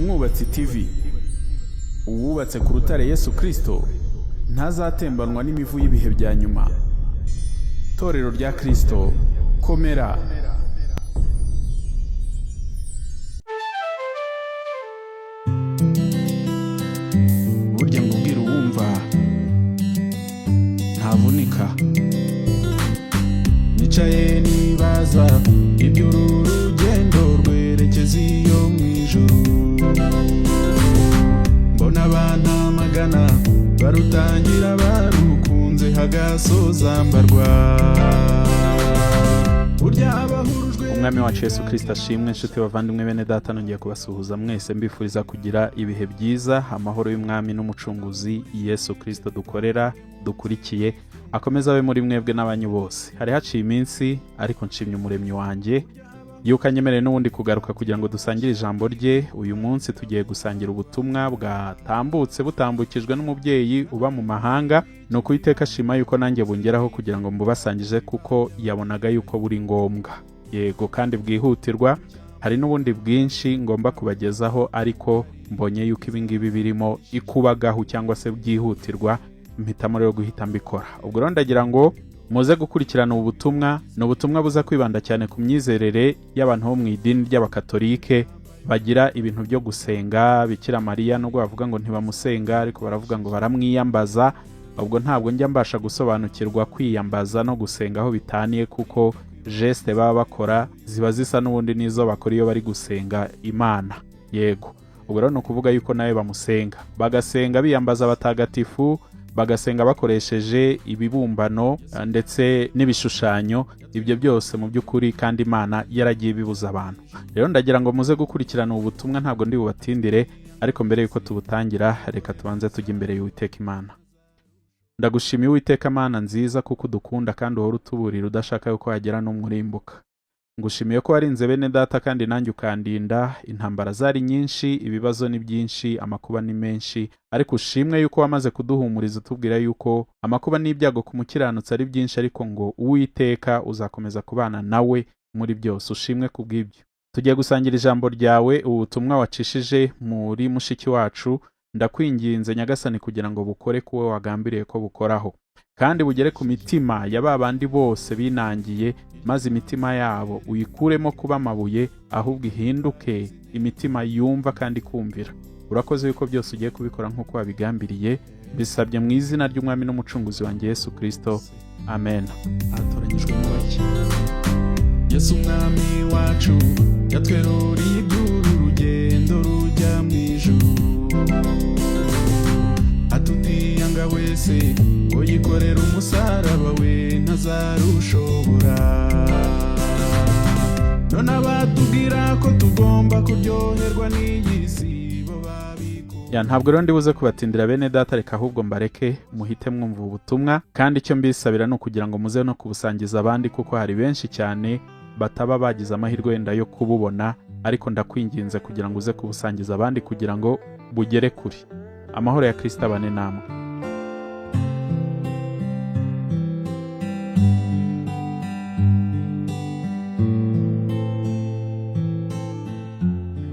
Umwubatsi TV, uwubatse ku rutare Yesu Kristo ntazatembanwa n'imivu y'ibihe bya nyuma. Torero rya Kristo, komera. Burya ngo ubwira uwumva ntavunika. Nicaye nibaza iby'uru rugendo rwerekeza iyo mu ijuru, mbona abantu amagana barutangira barukunze hagasoza mbarwa. Burya abahurujwe. Umwami wacu Yesu Kirisita ashimwe. Inshuti, bavandimwe, bene data, nongeye kubasuhuza mwese, mbifuriza kugira ibihe byiza. Amahoro y'Umwami n'Umucunguzi Yesu Kirisito dukorera, dukurikiye, akomeze abe muri mwebwe n'abanyu bose. Hari haciye iminsi, ariko nshimye Umuremyi wanjye yuko anyemereye n'ubundi kugaruka kugira ngo dusangire ijambo rye. Uyu munsi tugiye gusangira ubutumwa bwatambutse, butambukijwe n'umubyeyi uba mu mahanga. Ni ukuwiteka ashima yuko nanjye bungeraho kugira ngo mbubasangije, kuko yabonaga yuko buri ngombwa, yego, kandi bwihutirwa. Hari n'ubundi bwinshi ngomba kubagezaho, ariko mbonye yuko ibingibi birimo ikubagahu cyangwa se byihutirwa, mpitamo rero guhita mbikora. Ubwo rero ndagira ngo muze gukurikirana ubu butumwa. Ni ubutumwa buza kwibanda cyane ku myizerere y'abantu bo mu idini ry'Abakatolike, bagira ibintu byo gusenga Bikira Mariya, nubwo bavuga ngo ntibamusenga, ariko baravuga ngo baramwiyambaza. Ubwo ntabwo njya mbasha gusobanukirwa kwiyambaza no gusenga aho bitaniye, kuko geste baba bakora ziba zisa n'ubundi n'izo bakora iyo bari gusenga Imana. Yego, ubwo rero ni ukuvuga yuko nawe bamusenga, bagasenga biyambaza abatagatifu, bagasenga bakoresheje ibibumbano ndetse n'ibishushanyo. Ibyo byose mu by'ukuri kandi Imana yaragiye ibibuza abantu. Rero ndagira ngo muze gukurikirana ubu butumwa, ntabwo ndi bubatindire, ariko mbere y'uko tubutangira, reka tubanze tujye imbere y'Uwiteka Imana. Ndagushimiye, Uwiteka Mana nziza, kuko udukunda kandi uhora utuburira, udashaka yuko hagera n'umwe urimbuka. Ngushimiye ko warinze bene data kandi nanjye ukandinda. Intambara zari nyinshi, ibibazo ni byinshi, amakuba ni menshi, ariko ushimwe yuko wamaze kuduhumuriza, utubwira yuko amakuba n'ibyago ku mukiranutsi ari byinshi, ariko ngo Uwiteka uzakomeza kubana nawe muri byose. Ushimwe kubw'ibyo. Tugiye gusangira ijambo ryawe, ubu butumwa wacishije muri mushiki wacu. Ndakwinginze Nyagasani kugira ngo bukore kuwo wagambiriye ko bukoraho, kandi bugere ku mitima ya ba bandi bose binangiye, maze imitima yabo uyikuremo kuba amabuye, ahubwo ihinduke imitima yumva kandi ikumvira. Urakoze yuko byose ugiye kubikora nk'uko wabigambiriye. Bisabye mu izina ry'Umwami n'Umucunguzi wanjye Yesu Kirisito, amen. Hatoranyijwemo bake. Yesu Umwami wacu yatweruriye iby'uru rugendo rujya mu ijuru, atutiyanga wese ngo yikorere umusaraba we ntazarushobora. None abatubwira ko tugomba kuryoherwa n'iyi si bo babikora. Ya, ntabwo rero ndibuze kubatindira, bene data, reka ahubwo mbareke muhite mwumva ubu butumwa. Kandi icyo mbisabira ni ukugira ngo muze no kubusangiza abandi, kuko hari benshi cyane bataba bagize amahirwe wenda yo kububona, ariko ndakwinginze kugira ngo uze kubusangiza abandi kugira ngo bugere kure. Amahoro ya Kristo abane namwe.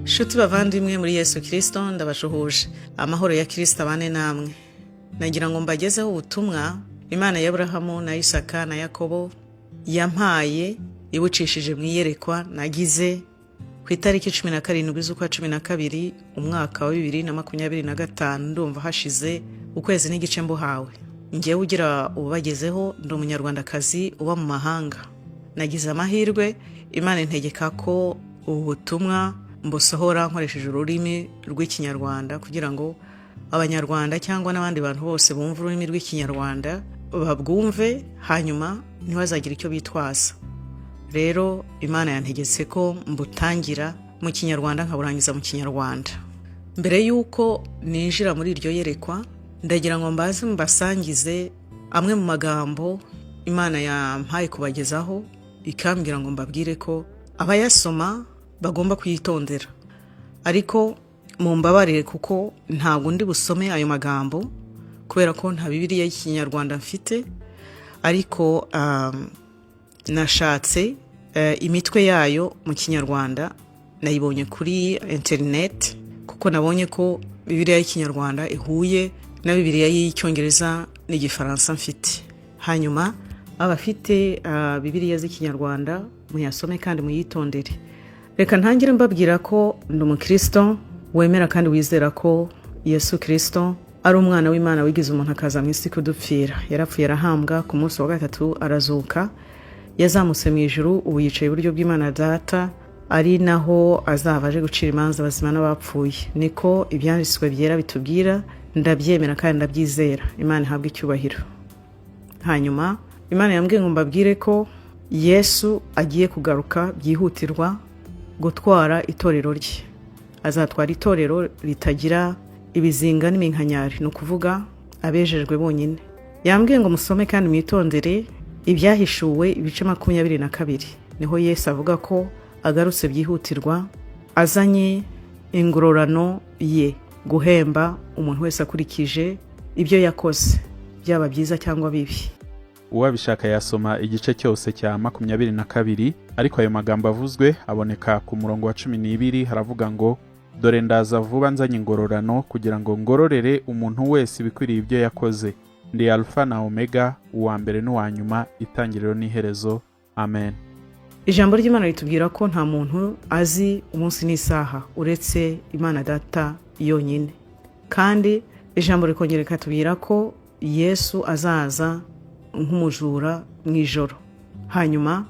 Shuti, bavandimwe muri Yesu Kirisito, ndabashuhuje. Amahoro ya Kirisito abane namwe. Nagira ngo mbagezeho ubutumwa Imana ya Aburahamu na Isaka na Yakobo yampaye, ibucishije mu iyerekwa nagize ku itariki 17 z'ukwa 12, umwaka wa 2025. Ndumva hashize ukwezi n'igice mbuhawe. Ngewe ugira ububagezeho ndi Umunyarwandakazi uba mu mahanga. Nagize amahirwe, Imana integeka ko ubu butumwa mbusohora nkoresheje ururimi rw'Ikinyarwanda, kugira ngo Abanyarwanda cyangwa n'abandi bantu bose bumva ururimi rw'Ikinyarwanda babwumve, hanyuma ntibazagire icyo bitwaza. Rero Imana yantegetse ko mbutangira mu Kinyarwanda nkaburangiza mu Kinyarwanda. Mbere y'uko ninjira muri iryo yerekwa, ndagira ngo mbaze mbasangize amwe mu magambo Imana yampaye kubagezaho, ikambwira ngo mbabwire ko abayasoma bagomba kuyitondera. Ariko mumbabarire, kuko ntabwo ndi busome ayo magambo kubera ko nta Bibiliya y'Ikinyarwanda mfite, ariko nashatse imitwe yayo mu Kinyarwanda, nayibonye kuri interineti. Kuko nabonye ko Bibiliya y'Ikinyarwanda ihuye na Bibiliya y'Icyongereza n'Igifaransa mfite. Hanyuma abafite Bibiliya z'Ikinyarwanda muyasome kandi muyitondere. Reka ntangire mbabwira ko ndi umukristo wemera kandi wizera ko Yesu Kirisito ari umwana w'Imana wigize umuntu akaza mu isi kudupfira. Yarapfuye, arahambwa, ku munsi wa gatatu arazuka, yazamutse mu ijuru, ubu yicaye iburyo bw'Imana Data, ari naho azava aje gucira imanza abazima n'abapfuye. Niko ibyanditswe byera bitubwira. Ndabyemera kandi ndabyizera. Imana ihabwe icyubahiro. Hanyuma Imana yambwiye ngo mbabwire ko Yesu agiye kugaruka byihutirwa gutwara itorero rye. Azatwara itorero ritagira ibizinga n'iminkanyari, ni ukuvuga abejejwe bonyine. Yambwiye ngo musome kandi mwitondere Ibyahishuwe ibice 22. Niho Yesu avuga ko agarutse byihutirwa azanye ingororano ye, guhemba umuntu wese akurikije ibyo yakoze, byaba byiza cyangwa bibi. Uwabishaka yasoma igice cyose cya 22, ariko ayo magambo avuzwe aboneka ku murongo wa 12. Haravuga ngo: "Dore ndaza vuba nzanye ingororano, kugira ngo ngororere umuntu wese ibikwiriye ibyo yakoze. Ndi Alfa na Omega, uwa mbere n'uwa nyuma, itangiriro n'iherezo. Amen." Ijambo ry'Imana ritubwira ko nta muntu azi umunsi n'isaha uretse Imana Data yonyine. Kandi ijambo rikongera rikatubwira ko Yesu azaza nk'umujura mu ijoro. Hanyuma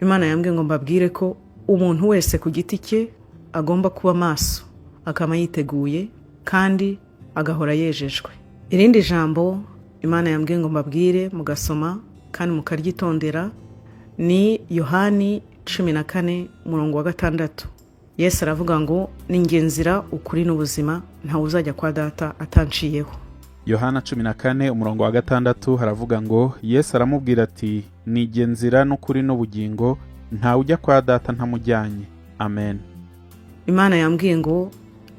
Imana yambwiye ngo mbabwire ko umuntu wese ku giti cye agomba kuba maso, akaba yiteguye kandi agahora yejejwe. Irindi jambo Imana yambwiye ngo mbabwire, mugasoma kandi mukaryitondera, ni Yohani 14 umurongo wa 6. Yesu aravuga ngo: "Ni nzira, ukuri n'ubuzima, ntawe uzajya kwa Data atanciyeho." Yohana 14 umurongo wa 6 haravuga ngo: "Yesu aramubwira ati: 'Ni nzira n'ukuri n'ubugingo, ntawe ujya kwa Data ntamujyanye.' Amen." Imana yambwiye ngo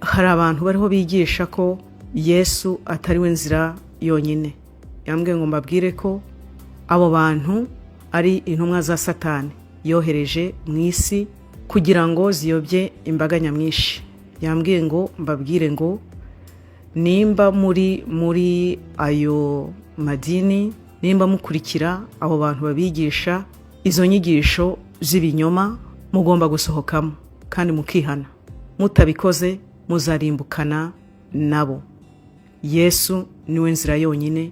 hari abantu bariho bigisha ko Yesu atari we nzira yonyine. Yambwiye ngo mbabwire ko abo bantu ari intumwa za Satani yohereje mu isi kugira ngo ziyobye imbaga nyamwinshi. Yambwiye ngo mbabwire ngo nimba muri ayo madini, nimba mukurikira abo bantu babigisha izo nyigisho z'ibinyoma, mugomba gusohokamo kandi mukihana. Mutabikoze muzarimbukana nabo. Yesu niwe nzira yonyine.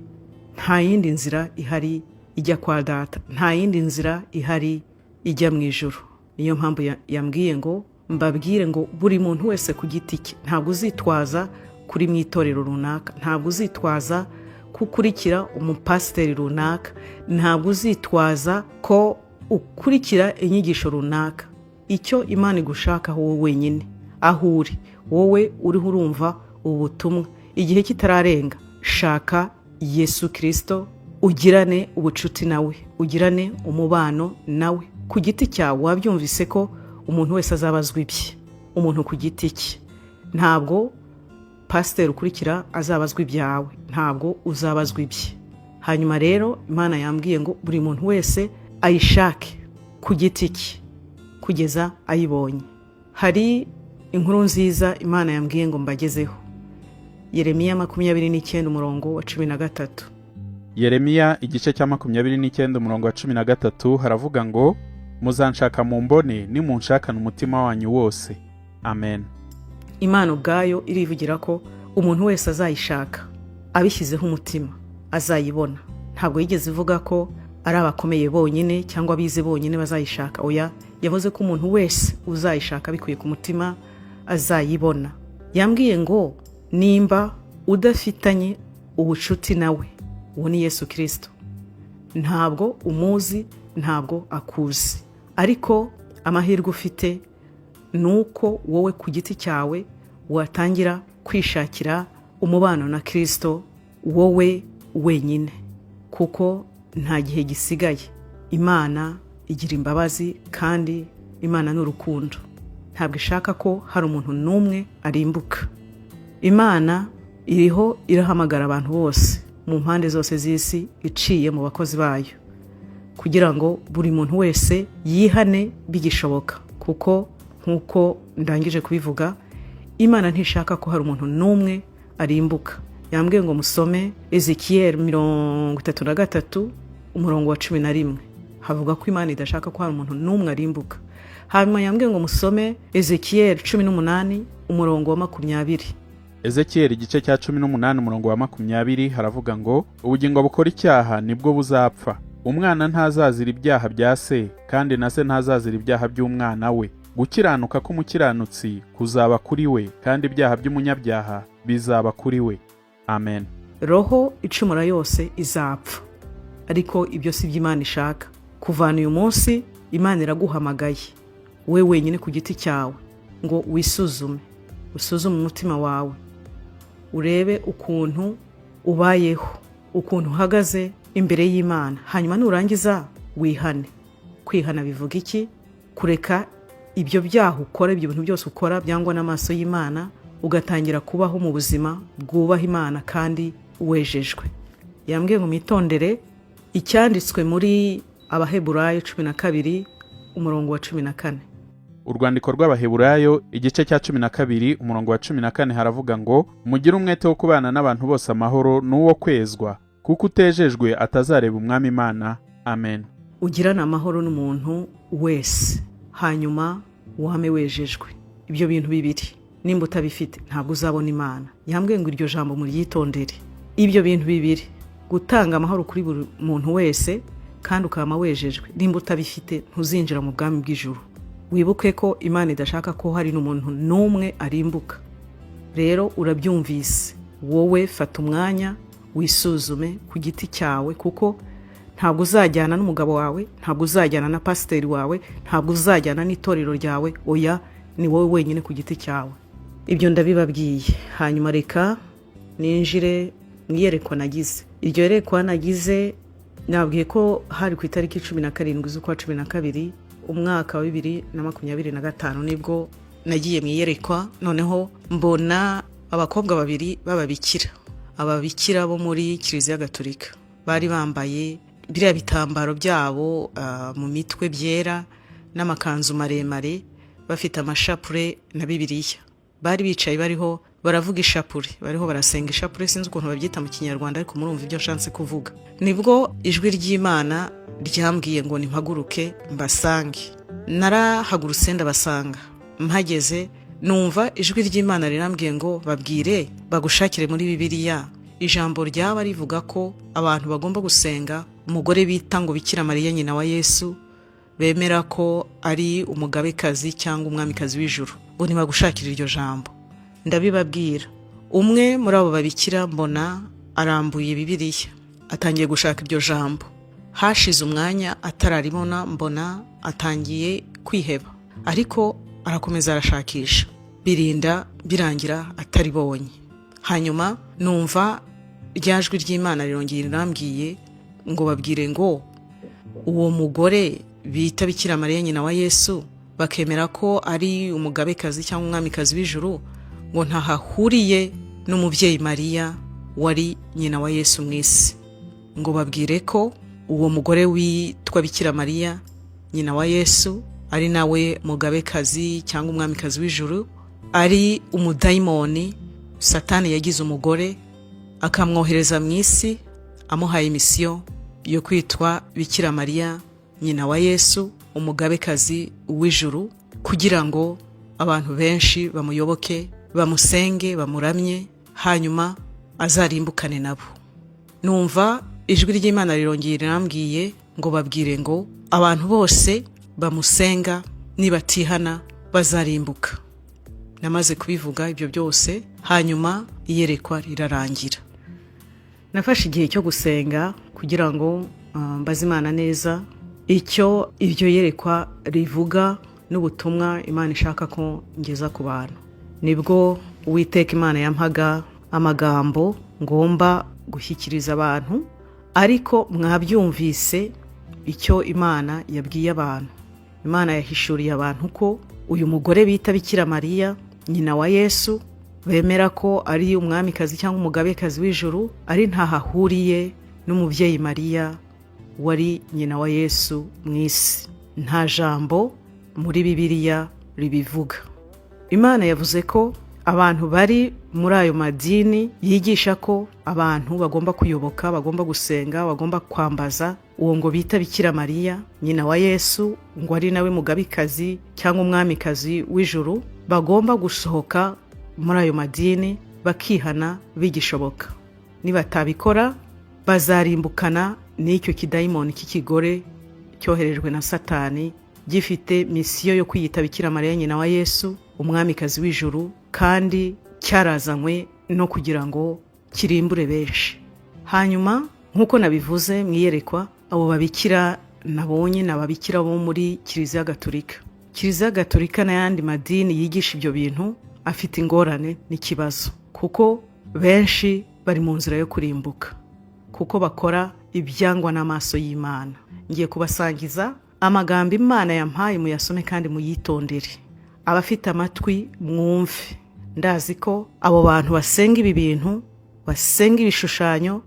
Nta yindi nzira ihari ijya kwa Data, nta yindi nzira ihari ijya mu ijuru. Niyo mpamvu yambwiye ngo mbabwire ngo buri muntu wese ku giti cye, ntabwo uzitwaza kuri mu itorero runaka, ntabwo uzitwaza ko ukurikira umupasiteri runaka, ntabwo uzitwaza ko ukurikira inyigisho runaka. Icyo Imana igushakaho wowe wenyine, aho uri, wowe uriho urumva ubu butumwa, igihe kitararenga, shaka Yesu Kirisito, ugirane ubucuti nawe, ugirane umubano nawe ku giti cyawe. Wabyumvise ko umuntu wese azabazwa ibye, umuntu ku giti cye. Ntabwo pasiteri ukurikira azabazwa ibyawe, ntabwo uzabazwa ibye. Hanyuma rero Imana yambwiye ngo buri muntu wese ayishake ku giti cye kugeza ayibonye. Hari inkuru nziza Imana yambwiye ngo mbagezeho: Yeremiya 29 umurongo wa 13. Yeremiya igice cya 29 umurongo wa 13 haravuga ngo: "Muzanshaka mumbone, nimunshakana umutima wanyu wose. Amen." Imana ubwayo irivugira ko umuntu wese azayishaka abishyizeho umutima azayibona. Ntabwo yigeze ivuga ko ari abakomeye bonyine cyangwa abize bonyine bazayishaka. Oya, yavuze ko umuntu wese uzayishaka abikuye ku mutima azayibona. Yambwiye ngo nimba udafitanye ubucuti nawe, uwo ni Yesu Kirisito, ntabwo umuzi, ntabwo akuzi. Ariko amahirwe ufite ni uko wowe ku giti cyawe watangira kwishakira umubano na Kirisito wowe wenyine, kuko nta gihe gisigaye. Imana igira imbabazi kandi Imana ni urukundo. Ntabwo ishaka ko hari umuntu n'umwe arimbuka. Imana iriho irahamagara abantu bose mu mpande zose z'isi iciye mu bakozi bayo, kugira ngo buri muntu wese yihane bigishoboka, kuko nk'uko ndangije kubivuga, Imana ntishaka ko hari umuntu n'umwe arimbuka. Yambwiye ngo musome Ezekiyeli 33 umurongo wa 11, havuga ko Imana idashaka ko hari umuntu n'umwe arimbuka. Hanyuma yambwiye ngo musome Ezekiyeli 18 umurongo wa 20. Ezekiyeli igice cya 18 umurongo wa 20 haravuga ngo: ubugingo bukora icyaha nibwo buzapfa. Umwana ntazazira ibyaha bya se, kandi na se ntazazira ibyaha by'umwana we. Gukiranuka k'umukiranutsi kuzaba kuri we, kandi ibyaha by'umunyabyaha bizaba kuri we. Amen. Roho icumura yose izapfa, ariko ibyo si byo Imana ishaka. Kuvana uyu munsi Imana iraguhamagaye we wenyine ku giti cyawe ngo wisuzume, usuzume umutima wawe, urebe ukuntu ubayeho, ukuntu uhagaze imbere y'Imana, hanyuma nurangiza wihane. Kwihana bivuga iki? Kureka ibyo byaha ukora, ibyo bintu byose ukora byangwa n'amaso y'Imana, ugatangira kubaho mu buzima bwubaha Imana kandi wejejwe. Yambwiye ngo mwitondere icyanditswe muri Abaheburayo 12 umurongo wa 14. Urwandiko rw'Abaheburayo igice cya 12 umurongo wa 14 haravuga ngo: mugire umwete wo kubana n'abantu bose amahoro n'uwo kwezwa, kuko utejejwe atazareba umwami Imana. Amen. Ugirane amahoro n'umuntu wese, hanyuma wame wejejwe. Ibyo bintu bibiri nimba utabifite ntabwo uzabona Imana. Yambwiye ngo iryo jambo muryitondere. Ibyo bintu bibiri, gutanga amahoro kuri buri muntu wese kandi ukaba wejejwe, nimba utabifite ntuzinjira mu bwami bw'ijuru. Wibuke ko Imana idashaka ko hari n'umuntu n'umwe arimbuka. Rero urabyumvise, wowe fata umwanya wisuzume ku giti cyawe, kuko ntabwo uzajyana n'umugabo wawe, ntabwo uzajyana na pasiteri wawe, ntabwo uzajyana n'itorero ryawe. Oya, ni wowe wenyine ku giti cyawe. Ibyo ndabibabwiye. Hanyuma reka ninjire mu iyerekwa nagize. Iryo yerekwa nagize nabwiye ko hari ku itariki 17 z'ukwa 12 umwaka wa 2025, nibwo nagiye mu iyerekwa. Noneho mbona abakobwa babiri b'ababikira, ababikira bo muri Kiliziya Gatolika, bari bambaye biriya bitambaro byabo mu mitwe byera n'amakanzu maremare, bafite amashapure na Bibiliya. Bari bicaye bariho baravuga ishapure, bariho barasenga ishapure, sinzi ukuntu babyita mu Kinyarwanda, ariko murumva ibyo nshatse kuvuga. Nibwo ijwi ry'Imana ryambwiye ngo nimpaguruke mbasange. Narahagurutse ndabasanga. Mpageze numva ijwi ry'Imana rirambwiye ngo babwire bagushakire muri Bibiliya ijambo ryaba rivuga ko abantu bagomba gusenga umugore bita ngo Bikira Mariya nyina wa Yesu, bemera ko ari umugabekazi cyangwa umwamikazi w'ijuru, ngo ntibagushakire iryo jambo. Ndabibabwira. Umwe muri abo babikira mbona arambuye Bibiliya, atangiye gushaka iryo jambo. Hashize umwanya atararibona, mbona atangiye kwiheba, ariko arakomeza arashakisha, birinda birangira ataribonye. Hanyuma numva rya jwi ry'Imana rirongera rirambwiye ngo babwire ngo uwo mugore bita Bikira Mariya nyina wa Yesu, bakemera ko ari umugabekazi cyangwa umwamikazi w'ijuru, ngo ntahahuriye n'umubyeyi Mariya wari nyina wa Yesu mu isi. Ngo babwire ko uwo mugore witwa Bikira Mariya nyina wa Yesu, ari nawe mugabekazi cyangwa umwamikazi w'ijuru, ari umudayimoni Satani yagize umugore, akamwohereza mu isi amuhaye imisiyo yo kwitwa Bikira Mariya nyina wa Yesu umugabekazi w'ijuru, kugira ngo abantu benshi bamuyoboke, bamusenge, bamuramye, hanyuma azarimbukane nabo. Numva ijwi ry'Imana rirongeye rirambwiye ngo babwire ngo abantu bose bamusenga nibatihana bazarimbuka. Namaze kubivuga ibyo byose, hanyuma iyerekwa rirarangira. Nafashe igihe cyo gusenga kugira ngo mbaze Imana neza icyo iryo yerekwa rivuga n'ubutumwa Imana ishaka ko ngeza ku bantu. Nibwo Uwiteka Imana yampaga amagambo ngomba gushyikiriza abantu, ariko mwabyumvise icyo Imana yabwiye abantu. Imana yahishuriye abantu ko uyu mugore bita Bikira Mariya nyina wa Yesu, bemera ko ari umwamikazi cyangwa umugabekazi w'ijuru, ari ntahahuriye n'umubyeyi Mariya wari nyina wa Yesu mu isi. Nta jambo muri Bibiliya ribivuga. Imana yavuze ko Abantu bari muri ayo madini yigisha ko abantu bagomba kuyoboka, bagomba gusenga, bagomba kwambaza uwo ngo bita Bikira Mariya, nyina wa Yesu, ngo ari nawe mugabekazi cyangwa umwamikazi w'ijuru, bagomba gusohoka muri ayo madini bakihana bigishoboka. Nibatabikora bazarimbukana n'icyo kidayimoni cy'ikigore cyoherejwe na Satani, gifite misiyo yo kwiyita Bikira Mariya nyina wa Yesu, umwamikazi w'ijuru, kandi cyarazanywe no kugira ngo kirimbure benshi. Hanyuma nk'uko nabivuze mu iyerekwa, abo babikira nabonye ni ababikira bo muri Kiliziya Gatolika. Kiliziya Gatolika n'ayandi madini yigisha ibyo bintu afite ingorane n'ikibazo, kuko benshi bari mu nzira yo kurimbuka, kuko bakora ibyangwa n'amaso y'Imana. Ngiye kubasangiza amagambo Imana yampaye, muyasome kandi muyitondere. Abafite amatwi mwumve. Ndazi ko abo bantu basenga ibi bintu, basenga ibishushanyo,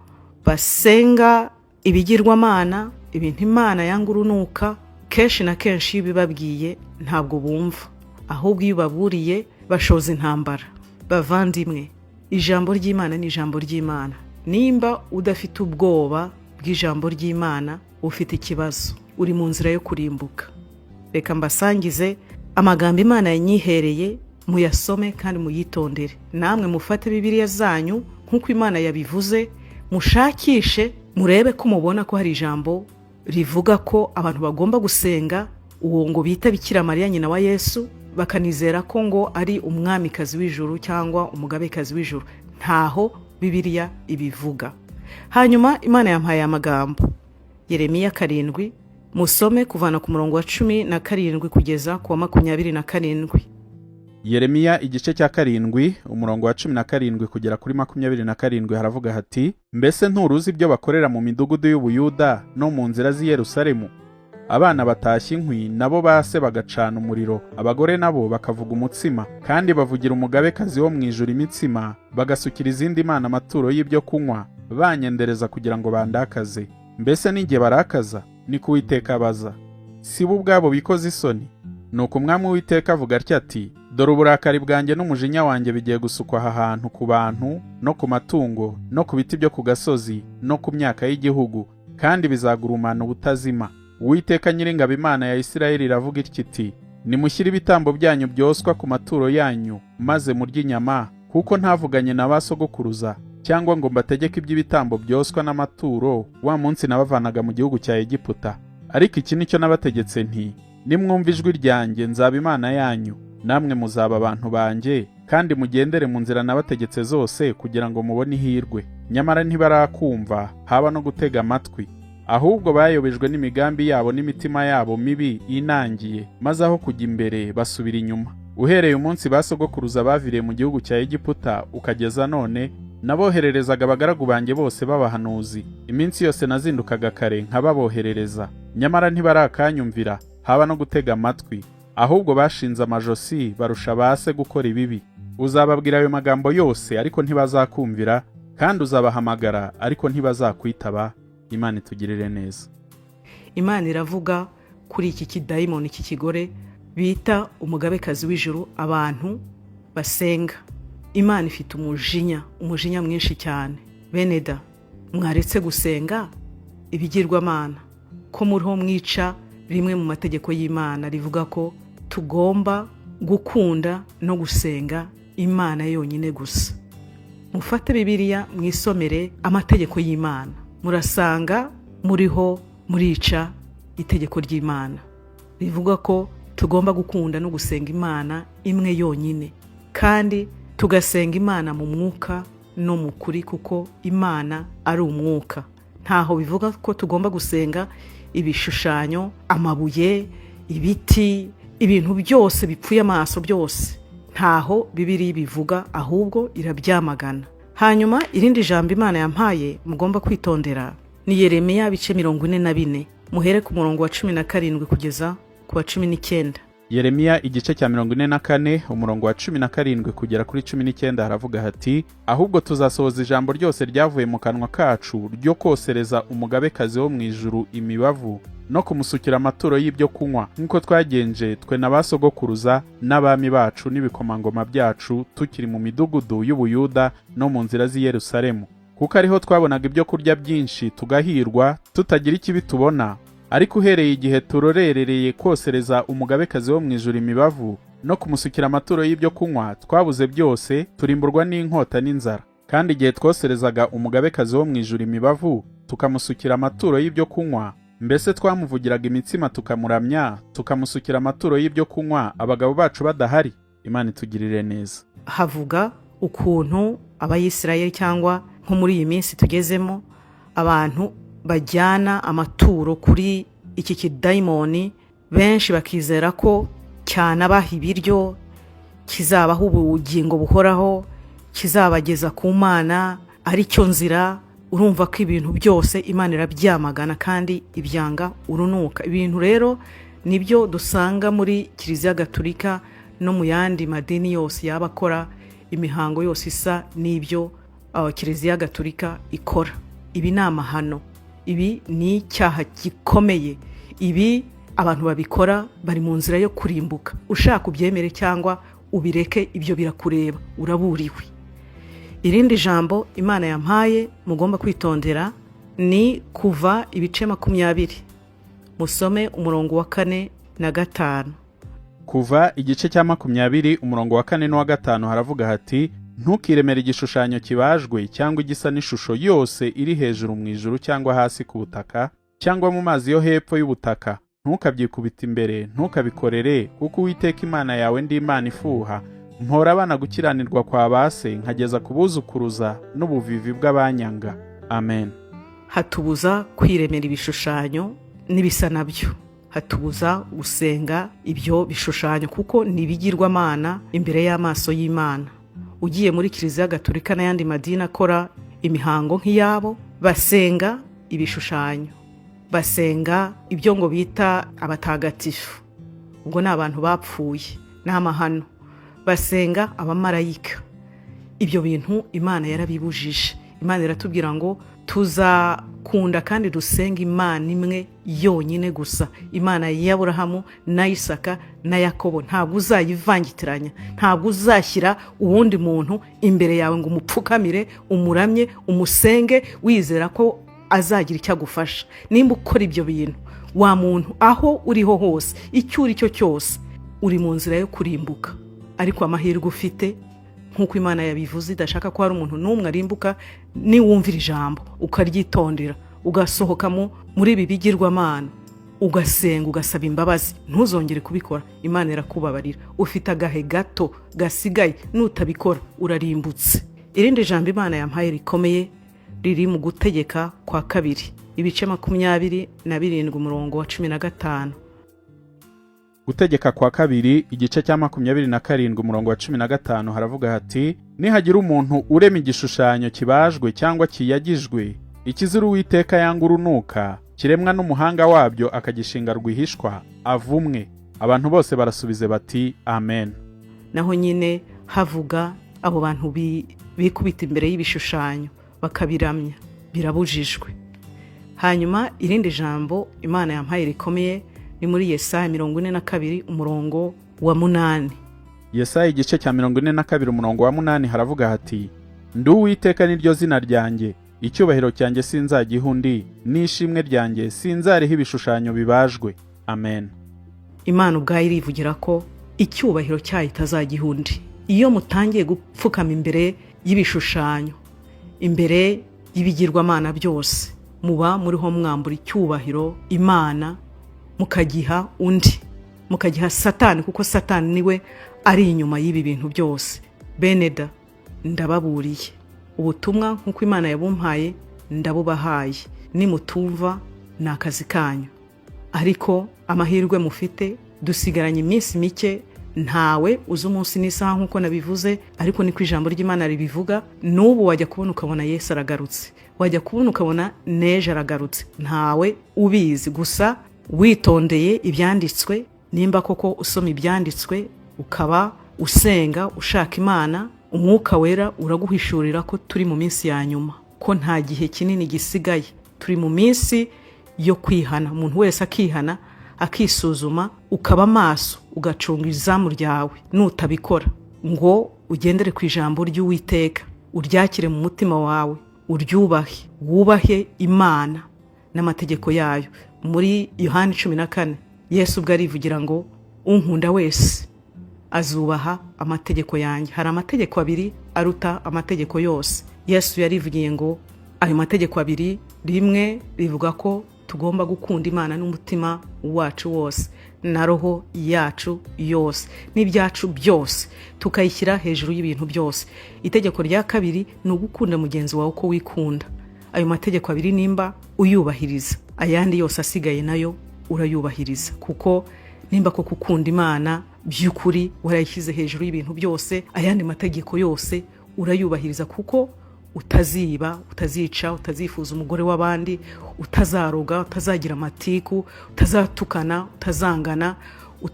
basenga ibigirwamana, ibintu Imana yanga urunuka, kenshi na kenshi iyo ubibabwiye ntabwo bumva, ahubwo iyo ubaburiye bashoza intambara. Bavandimwe, ijambo ry'Imana ni ijambo ry'Imana. Nimba udafite ubwoba bw'ijambo ry'Imana, ufite ikibazo, uri mu nzira yo kurimbuka. Reka mbasangize amagambo Imana yanyihereye, muyasome kandi muyitondere. Namwe mufate Bibiliya zanyu nk'uko Imana yabivuze, mushakishe murebe ko mubona ko hari ijambo rivuga ko abantu bagomba gusenga uwo ngo bita Bikira Mariya nyina wa Yesu, bakanizera ko ngo ari umwamikazi w'ijuru cyangwa umugabekazi w'ijuru. Ntaho Bibiliya ibivuga. Hanyuma Imana yampaye amagambo, Yeremiya 7, musome kuvana ku murongo wa 17 kugeza ku wa 27. Yeremiya igice cya 7, umurongo wa 17 kugera kuri 27, haravuga hati: "Mbese nturuzi ibyo bakorera mu midugudu y'Ubuyuda no mu nzira z'i Yerusalemu? Abana batashye inkwi, nabo base bagacana umuriro, abagore nabo bakavuga umutsima, kandi bavugira umugabekazi wo mu ijuru imitsima, bagasukira izindi mana amaturo y'ibyo kunywa, banyendereza kugira ngo bandakaze. Mbese ninjye barakaza? Ni Uwiteka abaza. Si bo ubwabo bikoze isoni? Nuko Umwami Uwiteka avuga atya ati: Dore uburakari bwanjye n'umujinya wanjye bigiye gusukwa aha hantu, ku bantu no ku matungo no ku biti byo ku gasozi no ku myaka y'igihugu, kandi bizagurumana ubutazima. Uwiteka Nyiringabo, Imana ya Isirayeli, iravuga itya iti: Nimushyire ibitambo byanyu byoswa ku maturo yanyu, maze murye inyama, kuko ntavuganye na ba sogokuruza cyangwa ngo mbategeke iby'ibitambo byoswa n'amaturo wa munsi nabavanaga mu gihugu cya Egiputa. Ariko iki nicyo nabategetse nti: Nimwumva ijwi ryanjye, nzaba Imana yanyu, namwe muzaba abantu banjye, kandi mugendere mu nzira nabategetse zose kugira ngo mubone ihirwe. Nyamara ntibarakumva, haba no gutega amatwi, ahubwo bayobejwe n'imigambi yabo n'imitima yabo mibi inangiye, maze aho kujya imbere basubira inyuma. Uhereye umunsi ba sogokuruza baviriye mu gihugu cya Egiputa ukageza none, nabohererezaga abagaragu banjye bose b'abahanuzi. Iminsi yose nazindukaga kare nkababoherereza, nyamara ntibarakanyumvira, haba no gutega amatwi, ahubwo bashinze amajosi barusha ba se gukora ibibi. Uzababwira ayo magambo yose, ariko ntibazakumvira, kandi uzabahamagara, ariko ntibazakwitaba. Imana itugirire neza." Imana iravuga kuri iki kidayimoni cy'ikigore bita umugabekazi w'ijuru, abantu basenga. Imana ifite umujinya, umujinya mwinshi cyane. Bene da, mwaretse gusenga ibigirwamana, ko muriho mwica rimwe mu mategeko y'Imana rivuga ko tugomba gukunda no gusenga Imana yonyine gusa. Mufate Bibiliya mwisomere amategeko y'Imana, murasanga muriho murica itegeko ry'Imana rivuga ko tugomba gukunda no gusenga Imana imwe yonyine, kandi tugasenga Imana mu mwuka no mu kuri, kuko Imana ari umwuka. Ntaho bivuga ko tugomba gusenga ibishushanyo, amabuye, ibiti, ibintu byose bipfuye amaso byose. Ntaho Bibiliya bivuga, ahubwo irabyamagana. Hanyuma irindi jambo Imana yampaye mugomba kwitondera ni Yeremiya bice 44, muhere ku murongo wa 17 kugeza ku wa 19. Yeremiya igice cya 44, umurongo wa 17 kugera kuri 19, haravuga hati: "Ahubwo tuzasohoza ijambo ryose ryavuye mu kanwa kacu ryo kosereza umugabekazi wo mu ijuru imibavu no kumusukira amaturo y'ibyo kunywa, nk'uko twagenje twe na ba sogokuruza n'abami bacu n'ibikomangoma byacu, tukiri mu midugudu y'Ubuyuda no mu nzira z'i Yerusalemu, kuko ariho twabonaga ibyo kurya byinshi tugahirwa, tutagira ikibi tubona. Ariko uhereye igihe turorerereye kosereza umugabekazi wo mu ijuru imibavu no kumusukira amaturo y'ibyo kunywa, twabuze byose, turimburwa n'inkota n'inzara. Kandi igihe twoserezaga umugabekazi wo mu ijuru imibavu, tukamusukira amaturo y'ibyo kunywa, mbese twamuvugiraga imitsima tukamuramya, tukamusukira amaturo y'ibyo kunywa, abagabo bacu badahari?" Imana itugirire neza. Havuga ukuntu Abayisirayeli, cyangwa nko muri iyi minsi tugezemo, abantu bajyana amaturo kuri iki kidayimoni, benshi bakizera ko cyanabaha ibiryo, kizabaha ubugingo buhoraho, kizabageza ku Mana, ari cyo nzira. Urumva ko ibintu byose Imana irabyamagana kandi ibyanga urunuka. Ibintu rero nibyo dusanga muri Kiliziya Gatulika no mu yandi madini yose yaba akora imihango yose isa n'ibyo Kiliziya Gatulika ikora. Ibi ni amahano, ibi ni icyaha gikomeye. Ibi abantu babikora bari mu nzira yo kurimbuka. Ushaka ubyemere cyangwa ubireke, ibyo birakureba, uraburiwe. Irindi jambo Imana yampaye mugomba kwitondera ni Kuva ibice 20, musome umurongo wa 4 na 5. Kuva igice cya 20, umurongo wa 4 n'uwa 5, haravuga hati: "Ntukiremere igishushanyo kibajwe cyangwa igisa n'ishusho yose iri hejuru mu ijuru, cyangwa hasi ku butaka, cyangwa mu mazi yo hepfo y'ubutaka. Ntukabyikubita imbere, ntukabikorere, kuko Uwiteka Imana yawe ndi Imana ifuha, mpora abana gukiranirwa kwa ba se nkageza ku buzukuruza n'ubuvivi bw'abanyanga." Amen. Hatubuza kwiremera ibishushanyo n'ibisa nabyo, hatubuza gusenga ibyo bishushanyo, kuko ni ibigirwamana imbere y'amaso y'Imana. Ugiye muri Kiliziya Gatolika n'ayandi madini akora imihango nk'iyabo, basenga ibishushanyo, basenga ibyo ngo bita abatagatifu, ubwo ni abantu bapfuye, ni amahano. Basenga abamarayika. Ibyo bintu Imana yarabibujije. Imana iratubwira ngo tuzakunda kandi dusenga Imana imwe yonyine gusa, Imana y'Aburahamu na Isaka na Yakobo. Ntabwo uzayivangitiranya, ntabwo uzashyira uwundi muntu imbere yawe ngo umupfukamire, umuramye, umusenge, wizera ko azagira icyo agufasha. Nimba ukora ibyo bintu, wa muntu, aho uriho hose, icyo uri cyo cyose, uri mu nzira yo kurimbuka. Ariko amahirwe ufite, nk'uko Imana yabivuze, idashaka ko hari umuntu n'umwe arimbuka, niwumvira ijambo ukaryitondera, ugasohoka muri ibi bigirwamana, ugasenga, ugasaba imbabazi, ntuzongere kubikora, Imana irakubabarira. Ufite agahe gato gasigaye, nutabikora urarimbutse. Irindi jambo Imana yampaye rikomeye riri mu Gutegeka kwa Kabiri ibice 27, umurongo wa 15. Gutegeka kwa Kabiri igice cya 27, umurongo wa 15, haravuga hati: "Nihagira umuntu urema igishushanyo kibajwe cyangwa kiyagijwe, ikizira Uwiteka yanga urunuka, kiremwa n'umuhanga wabyo akagishinga rwihishwa, avumwe." Abantu bose barasubize bati: "Amen." Naho nyine havuga abo bantu bikubita imbere y'ibishushanyo bakabiramya, birabujijwe. Hanyuma irindi jambo Imana yampaye rikomeye ni muri Yesaya 42, umurongo wa 8. Yesaya igice cya 42, umurongo wa 8, haravuga hati: "Ndi Uwiteka, niryo zina ryanjye. Icyubahiro cyanjye sinzagiha undi, n'ishimwe ryanjye sinzariha ibishushanyo bibajwe." Amen. Imana ubwayo irivugira ko icyubahiro cyayo itazagiha undi. Iyo mutangiye gupfukama imbere y'ibishushanyo, imbere y'ibigirwamana byose, muba muriho mwambura icyubahiro Imana, mukagiha undi, mukagiha Satani, kuko Satani niwe ari inyuma y'ibi bintu byose. Beneda, ndababuriye. Ubutumwa nk'uko Imana yabumpaye ndabubahaye. Nimutumva ni akazi kanyu, ariko amahirwe mufite, dusigaranye iminsi mike. Ntawe uzi umunsi n'isaha nk'uko nabivuze, ariko niko ijambo ry'Imana ribivuga. N'ubu wajya kubona ukabona Yesu aragarutse, wajya kubona ukabona n'ejo aragarutse, ntawe ubizi. Gusa witondeye ibyanditswe. Nimba koko usoma ibyanditswe, ukaba usenga, ushaka Imana, Umwuka Wera uraguhishurira ko turi mu minsi ya nyuma, ko nta gihe kinini gisigaye. Turi mu minsi yo kwihana, umuntu wese akihana, akisuzuma, ukaba maso, ugacunga izamu ryawe. Nutabikora ngo ugendere ku ijambo ry'Uwiteka, uryakire mu mutima wawe, uryubahe, wubahe Imana n'amategeko yayo. Muri Yohani 14, Yesu ubwo arivugira ngo: "Unkunda wese azubaha amategeko yanjye." Hari amategeko abiri aruta amategeko yose. Yesu yarivugiye ngo ayo mategeko abiri, rimwe rivuga ko tugomba gukunda Imana n'umutima wacu wose na roho yacu yose n'ibyacu byose, tukayishyira hejuru y'ibintu byose. Itegeko rya kabiri ni ugukunda mugenzi wawe uko wikunda. Ayo mategeko abiri nimba uyubahiriza, ayandi yose asigaye nayo urayubahiriza, kuko nimba koko ukunda Imana by'ukuri, warayishyize hejuru y'ibintu byose, ayandi mategeko yose urayubahiriza, kuko utaziba, utazica, utazifuza umugore w'abandi, utazaroga, utazagira amatiku, utazatukana, utazangana,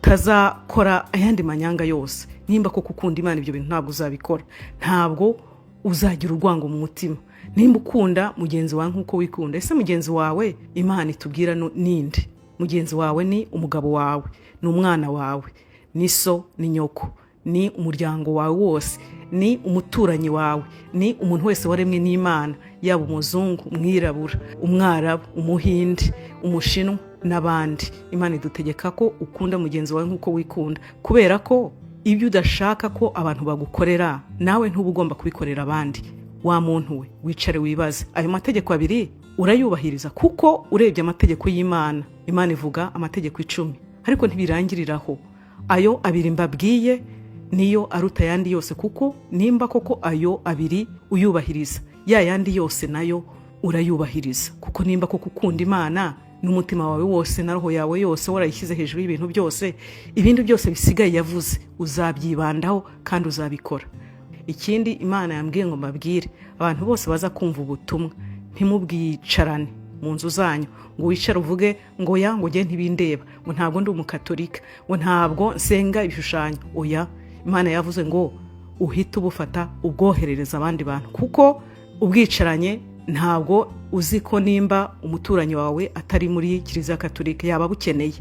utazakora ayandi manyanga yose. Nimba koko ukunda Imana, ibyo bintu ntabwo uzabikora, ntabwo uzagira urwango mu mutima nimba ukunda mugenzi wawe nk'uko wikunda. Ese mugenzi wawe Imana itubwira ninde? Mugenzi wawe ni umugabo wawe, ni umwana wawe, ni so, ni nyoko, ni umuryango wawe wose, ni umuturanyi wawe, ni umuntu wese waremwe n'Imana, yaba umuzungu, umwirabura, umwarabu, umuhindi, umushinwa n'abandi. Imana idutegeka ko ukunda mugenzi wawe nk'uko wikunda, kubera ko ibyo udashaka ko abantu bagukorera, nawe ntuba ugomba kubikorera abandi. Wa muntu we, wicare wibaze: ayo mategeko abiri urayubahiriza? Kuko urebye amategeko y'Imana, Imana ivuga amategeko 10, ariko ntibirangiriraho. Ayo abiri mbabwiye niyo aruta ayandi yose, kuko nimba koko ayo abiri uyubahiriza, ya yandi yose nayo urayubahiriza, kuko nimba koko ukunda Imana n'umutima wawe wose na roho yawe yose, warayishyize hejuru y'ibintu byose, ibindi byose bisigaye yavuze uzabyibandaho kandi uzabikora. Ikindi Imana yambwiye ngo mbabwire abantu bose baza kumva ubutumwa: ntimubwicarane mu nzu zanyu ngo wicare uvuge ngo: "Ya, ngo njye ntibindeba, ngo ntabwo ndi Umukatolika, ngo ntabwo nsenga ibishushanyo." Oya, Imana yavuze ngo uhite ubufata ubwoherereza abandi bantu, kuko ubwicaranye ntabwo uzi ko nimba umuturanyi wawe atari muri Kiliziya Katolika yaba abukeneye.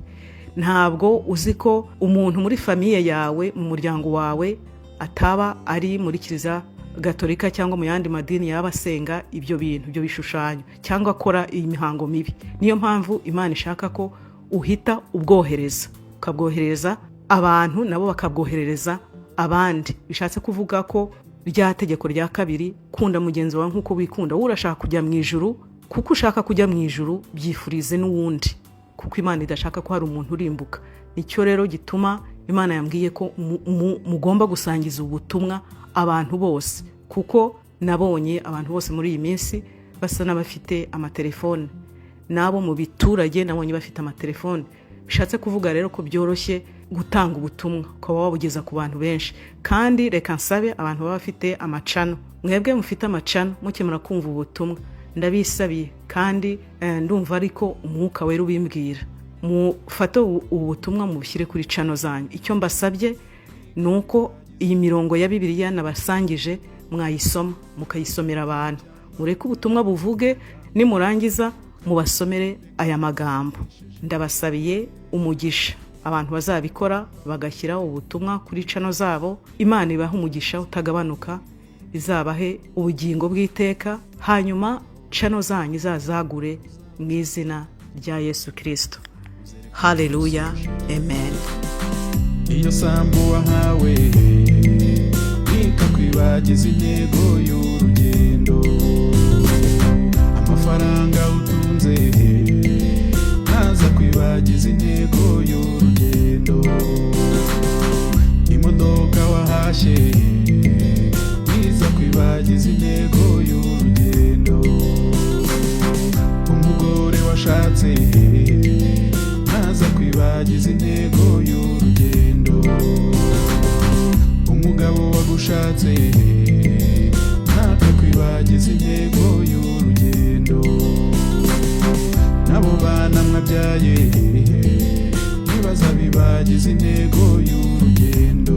Ntabwo uzi ko umuntu muri famille yawe, mu muryango wawe, ataba ari muri Kiliziya Gatolika cyangwa mu yandi madini, yaba asenga ibyo bintu, ibyo bishushanyo, cyangwa akora iyi mihango mibi. Niyo mpamvu Imana ishaka ko uhita ubwohereza, ukabwohereza abantu, nabo bakabwoherereza abandi. Bishatse kuvuga ko rya tegeko rya kabiri, kunda mugenzi wawe nk'uko wikunda, wowe urashaka kujya mu ijuru, kuko ushaka kujya mu ijuru, byifurize n'uwundi, kuko Imana idashaka ko hari umuntu urimbuka. Nicyo rero gituma Imana yambwiye ko mugomba gusangiza ubutumwa abantu bose, kuko nabonye abantu bose muri iyi minsi basa n'abafite amatelefone, n'abo mu biturage nabonye bafite amatelefone. Bishatse kuvuga rero ko byoroshye gutanga ubutumwa, ukaba wabugeza ku bantu benshi. Kandi reka nsabe abantu baba bafite amachannel, mwebwe mufite amachannel, mukemura kumva ubutumwa, ndabisabiye kandi ndumva ariko Umwuka Wera ubimbwira, mufate ubu butumwa mubushyire kuri channel zanyu. Icyo mbasabye ni uko iyi mirongo ya Bibiliya nabasangije mwayisoma, mukayisomera abantu. Mureke ubutumwa buvuge, nimurangiza mubasomere aya magambo. Ndabasabiye umugisha abantu bazabikora, bagashyira ubutumwa kuri channel zabo. Imana ibahe umugisha utagabanuka, izabahe ubugingo bw'iteka, hanyuma channel zanyu izazagure mu izina rya Yesu Kirisito. Haleluya, amen. Iyo sambu wahawe ntikakwibagiza intego y'urugendo. Amafaranga utunze ntaza kwibagiza intego y'urugendo. Imodoka wahashye ntiza kwibagiza intego y'urugendo. Umugore washatse ntaza kwibagiza intego y'urugendo. Umugabo wagushatse ntakakwibagiza intego y'urugendo. N'abo bana mwabyaye ntibazabibagiza. Twiyibagiza intego y'urugendo.